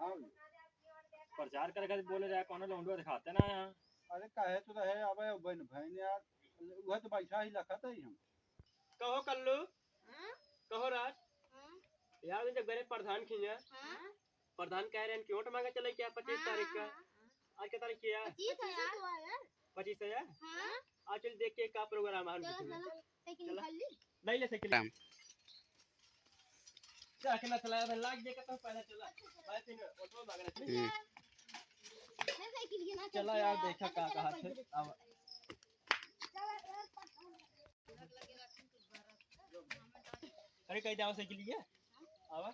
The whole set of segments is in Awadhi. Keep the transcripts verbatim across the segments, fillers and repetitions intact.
हाँ भैया। प्रचार करे खातिर बोले रहे, कौनो लौंडवा दिखाते ना यहाँ। अरे काहे तो रहे, अबे बन भैन यार, वह तो बैठा ही लखत है हम। कहो कल्लू, हाँ? कहो राज, हाँ? यार जब गए प्रधान खिया, हाँ? प्रधान कह रहे हैं कि वोट मांगे चले क्या पच्चीस हाँ, तारीख का? हाँ, हाँ। आज क्या तारीख की है? पच्चीस है यार। पच्चीस है यार? हाँ। आज चल देख के का प्रोग्राम है, चलो, चलो। साइकिल चला। निकाल ली। नहीं ले साइकिल। राम। जा, अकेला चला, भाई, लाग जे का तो पहले चला। भाई, तीन ऑटो मांगना चाहिए। हम्म। मैं साइकिल के ना चला चलती यार, है। देखा अच्छा, का चलो, कहा कोई थे। दिक्कत अब नहीं। अरे, कहीं जाओ साइकिल लिए? आवा।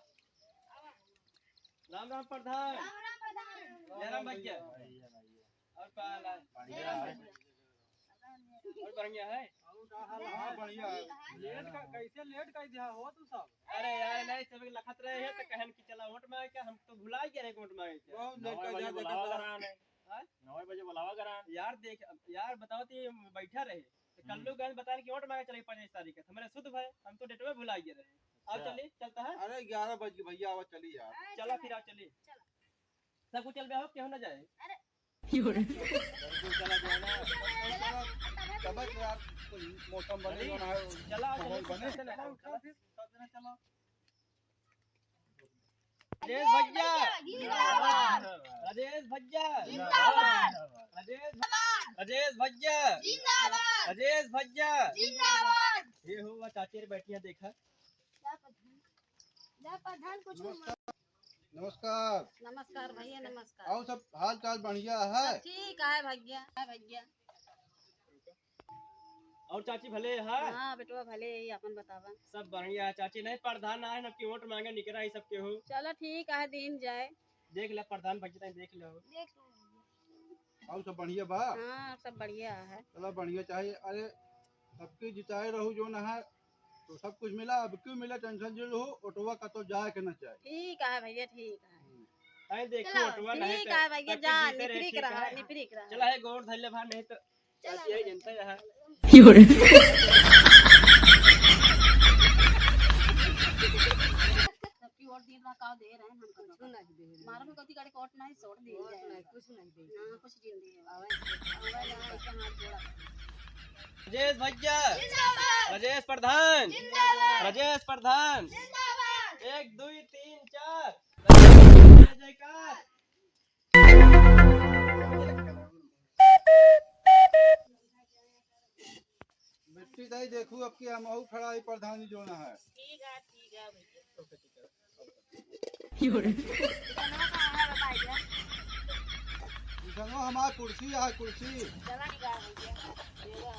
राम राम प्रधान। राम राम प्रधान। जय राम भैया। और का हाल है? बढ़िया है। और बढ़िया है? हाँ, बढ़िया है। लेट का, कैसे लेट कर दिया हो तू सब? अरे यार, नहीं, सब लखत रहे हैं तो कहन कि चला वोट मांगे क्या, हम तो भुला गए रहे वोट मांगे क्या। बहुत लेट नौ कर बजे दिया, बुलावा देखा करा ने। हाँ? नौ बजे बुलावा करा। यार देख, अब यार बताओ तो ये बैठा रहे। तो हम्म। कल्लू गए बताए कि वोट मांगे चले पच्चीस तारीख है, तो मेरे शुद्ध भाई, हम तो डेट में भुला गए रहे। आओ अच्छा। चलिए, चलता है। अरे ग्यारह बज गए भैया, आवा चलिए यार। चला फिर, आओ चलिए। चला। सब कुछ चल रहा हो, क्यों ना जाए? अरे। बिल्कुल चला जाए ना। चला, तब यार कोई मौसम बने, अरे, जो ना हो, चला, माहौल चला, बने। चला, चला, चला। राजेश भैया जिंदाबाद। राजेश भैया जिंदाबाद। राजेश, राजेश भैया जिंदाबाद। राजेश भैया जिंदाबाद। ये हो वह चाची बैठी है, देखा। जा प्रधान, जा प्रधान कुछ नमस्कार। नमस्कार भैया, नमस्कार। और सब हाल चाल बढ़िया है? सब ठीक है भैया, है भैया। और चाची भले है? हाँ बेटवा भले ही, अपन बतावा। सब बढ़िया है चाची। नहीं प्रधान आए ना, आपकी वोट मांगे निकरा ही सबके हो। चलो ठीक है, दिन जाए। देख ले प्रधान भैया, तनी देख लो। देख लो। और सब बढ़िया बा? हाँ, सब बढ़िया है। चलो बढ़िया चाहिए। अरे सबके जिताए रहू जो ना है, तो सब कुछ मिला, अब क्यों मिला, टेंशन जो हो, ओटवा का तो जाए के ना चाहे। ठीक है भैया, ठीक है। हम्म। अरे देखो, चलो, ओटवा नहीं ठीक तो है भैया, सबके जा, जीते रहे, निपरी के ठीक रहा, है। निपरी के रहा। चला है गोड़ धइले भा, नहीं तो चला। चाची है जनता यहाँ। सबकी वोट दिए बा, का दे रहे हैं हम कुछ नहीं दे रहे। मारो में कथी गाड़ी कोट नहीं, सोट दिए वोट जाए। नहीं, कुछ नहीं दे। ना, कुछ नहीं दे। आवे, आवे, आवे, ऐसे हाथ जोड़ा। राजेश भैया। जिंदाबाद। राजेश प्रधान। जिंदाबाद। राजेश प्रधान। जिंदाबाद। एक, दुई, तीन, चार। जय जयकार। बेटी दाई देखू, अब की हम अउ खड़ा ही प्रधान जी जोना है। ठीक है, ठीक है भैया। इधनो हमार कुर्सी है, कुर्सी। चला निकाल भैया।